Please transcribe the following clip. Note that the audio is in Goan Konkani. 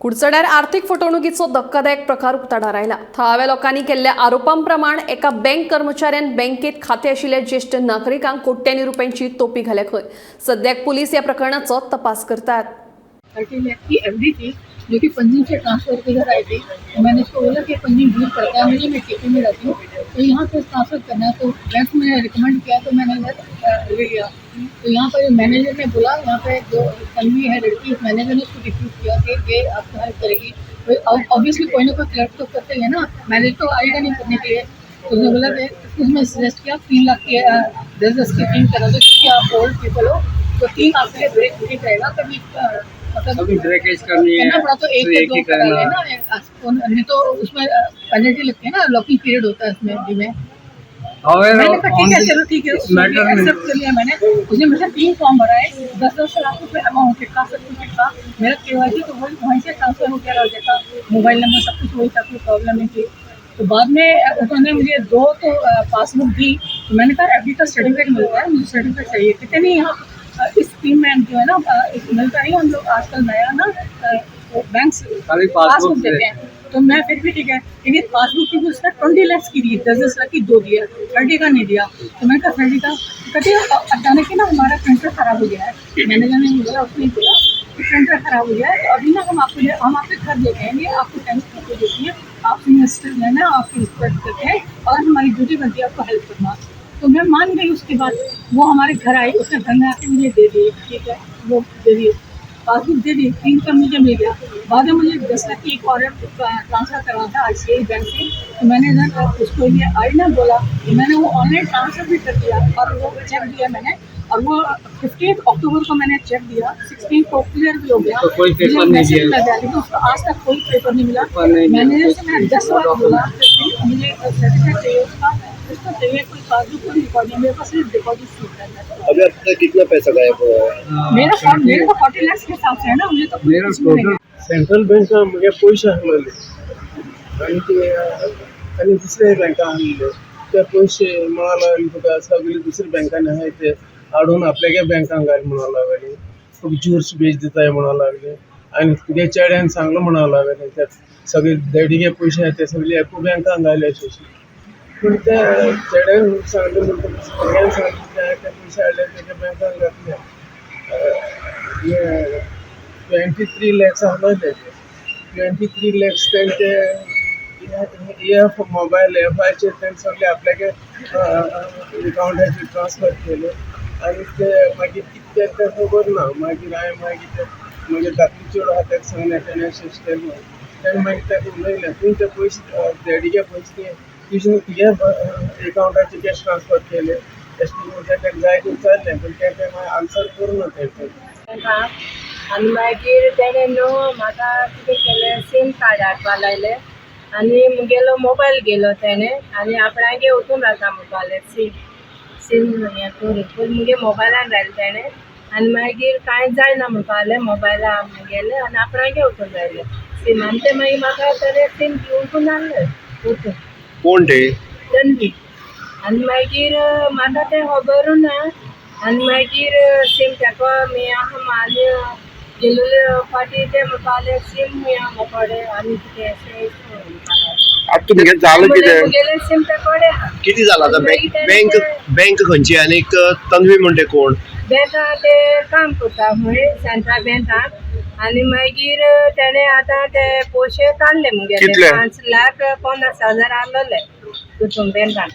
कुडचड्यार आर्थिक फटवणुकीचो धक्कादायक प्रकार उक्ताडार आयला. थळाव्या लोकांनी केल्ल्या आरोपांप्रमाण एका बँक कर्मचाऱ्यान बँकेत खाते आशिल्ल्या ज्येश्ठ नागरिकांक कोट्यांनी रुपयांची तोपी घाल्या खंय. सद्याक पुलीस या प्रकरणाचो तपास करतात. 30 लाख की एफडी थी, जो कि पंजिम से ट्रांसफर के घर आई थी. तो मैंने उसको बोला कि पंजिम दूर पड़ता है मुझे, मैं केपी में रहती हूँ, तो यहाँ पे ट्रांसफर करना है. तो बैंक में रिकमेंड किया, तो मैंने इधर ले लिया. तो यहाँ पर मैनेजर ने बोला, यहाँ पे जो तन्वी है लड़की, उस मैनेजर ने उसको रिक्रूट किया कि ये आपको हेल्प करेगी. ऑब्वियसली कोई ना कोई क्लर्क तो करते ही है ना, मैनेजर तो आएगा नहीं करने के लिए. तो उसने बोला कि उसमें सजेस्ट किया, 3 लाख के 10-10 की तीन करा दो, क्योंकि आप ओल्ड पीपल हो, तो तीन आपके लिए ब्रेक ठीक रहेगा. कभी मतलब कभी ब्रेकेज करनी है करना पड़ा तो एक तो या एक दो ही करा करना. लेना, नहीं तो उसमें पेनल्टी लगती है ना, लॉकिंग पीरियड होता है इसमें एफडी में. However, मैंने कहा ठीक on है, this चलो ठीक है, इस मैटर में एक्सेप्ट कर लिया मैंने. उसने मुझसे तीन फॉर्म भराए, 10-10 लाख रुपये अमाउंट का, सब कुछ था. मेरा केवाईसी तो वही वहीं से ट्रांसफर हो गया, हो गया था. मोबाइल नंबर सब कुछ वही था, कोई प्रॉब्लम नहीं थी. तो बाद में उन्होंने मुझे दो तो पासबुक दी. तो मैंने कहा एफडी का सर्टिफिकेट मिलता है, मुझे सर्टिफिकेट चाहिए. कहते नहीं, यहाँ इस स्कीम में जो है ना मिलता नहीं, हम लोग आजकल नया ना बैंक खाली पासबुक पासबुक देते हैं. तो मैं फिर भी ठीक है, लेकिन पासबुक की भी उसने 20 लैक्स की दी, 10-10 लाख की दो दिया, 30 का नहीं दिया. तो मैंने कहा 30 का. कहते अचानक ही ना हमारा प्रिंटर खराब हो गया है. मैनेजर ने बोला, उसने बोला कि प्रिंटर खराब हो गया है, तो अभी ना हम आपके घर लेके आएंगे, आपको टेंशन आपको देती है, आप इन्वेस्टर लेना, आपकी रिस्पेक्ट करते हैं और हमारी ड्यूटी बनती है आपको हेल्प करना. तो मैं मान गई. उसके बाद वो हमारे घर आई, उसने घर में आके मुझे दे दी. ठीक है, वो दे दी, पासबुक दे दी, तीन का मुझे मिल गया. बाद में मुझे 10 लाख की एक और ट्रांसफ़र करना था आईसीआई बैंक से. तो मैंने इधर उसको ये आई ना बोला, तो मैंने वो ऑनलाइन ट्रांसफ़र भी कर दिया और वो चेक दिया मैंने. और वो 15 अक्टूबर को मैंने चेक दिया, 16 को क्लियर भी हो गया. तो कोई पेपर मुझे नहीं मैसेज दिया। मिल गया, लेकिन उसको आज तक कोई पेपर नहीं मिला. पेपर नहीं मिला। मैनेजर से मैंने 10 बार बोला कि मुझे सर्टिफिकेट चाहिए उसका, उसका चाहिए कोई पासबुक, कोई रिकॉर्डिंग. मेरे पास सिर्फ डिपॉजिट स्लिप है. अभी आपका कितना पैसा गायब हुआ है? मेरा तो 40 लाख के हिसाब से है ना, मुझे तो मेरा कुछ नहीं टोटल सेंट्रल बँका म्हगे पयशे आहलेले आनी ते आनी दुसऱ्या बँका आहलेले, ते पयशे म्हणा लागले तुका सगळे दुसऱ्या बँकांनी आहाय ते हाडून आपल्यागे बँकान घाल म्हणा लागले. तुका ज्यूर्स बेच दिताय म्हणा लागले आनी तुगे चेड्यान सांगलो म्हणा लागले, ते सगळे डॅडीगे पयशे आहाय ते सगळे एकू बँकान घाले अशें अशें. पूण ते चेड्यान सांगले म्हणटकच भुरग्यान सांगले, ते पयशे हाडले, तेज्या बँकान घातले. हे 23 लॅक्स आहले तेजे, 23 लॅक्स तेंचे एफ मोबायल एफाचेर तेणें सगळे आपल्यागे एकावंटाचेर ट्रान्सफर केले. आनी ते मागीर कितें केलें तें खबर ना. मागीर हांवें मागीर ते म्हगे धाकली चेडूं आहा ताका सांगलें, तेणें अशें अशें केलें म्हणून. तेणें मागीर ताका उलयलें, तुवें ते पयशे, डॅडीगे पयशे ते तुजे तुगे एकावंटाचेर कॅश ट्रान्सफर केले अशें म्हणून ताका जायतें विचारलें, पूण तें तें मागीर आन्सर करूना तें. आनी मागीर तेणें न्हू म्हाका कितें केलें, सीम कार्ड हाडपा लायलें आनी मुगेलो मोबायल गेलो तेणें आनी आपणागे वचून रावता म्हणपालें. सीम सीम हें करून पयलीं मुगे मोबायलान रायलें तेणें आनी मागीर कांय जायना म्हणपालें मोबायला मुगेलें आनी आपणागे वचून रायलें सीम. आनी तें मागीर म्हाका तेणें सीम घेवन हाडलें वचून. कोण ते? तन्वी. आनी मागीर म्हाका तें खबरूय ना. आनी मागीर सीम ताका मी आहा आनी गेलोले फाटीं ते म्हणपाले सीम या मोकडे आनी कितें अशें. आता तुमगे जालें कितें? मुगेलें सीम ते कडेन आहा. किती जाला आता? बँक बँक बँक खंयची आनी तन्वी म्हणटे कोण? बँका ते काम करता खंय सेंट्रल बँकान. आनी मागीर तेणें आतां ते पयशे काडले मुगेले. कितले? 5 लाख 50 हजार आसलेले तितून बँकान.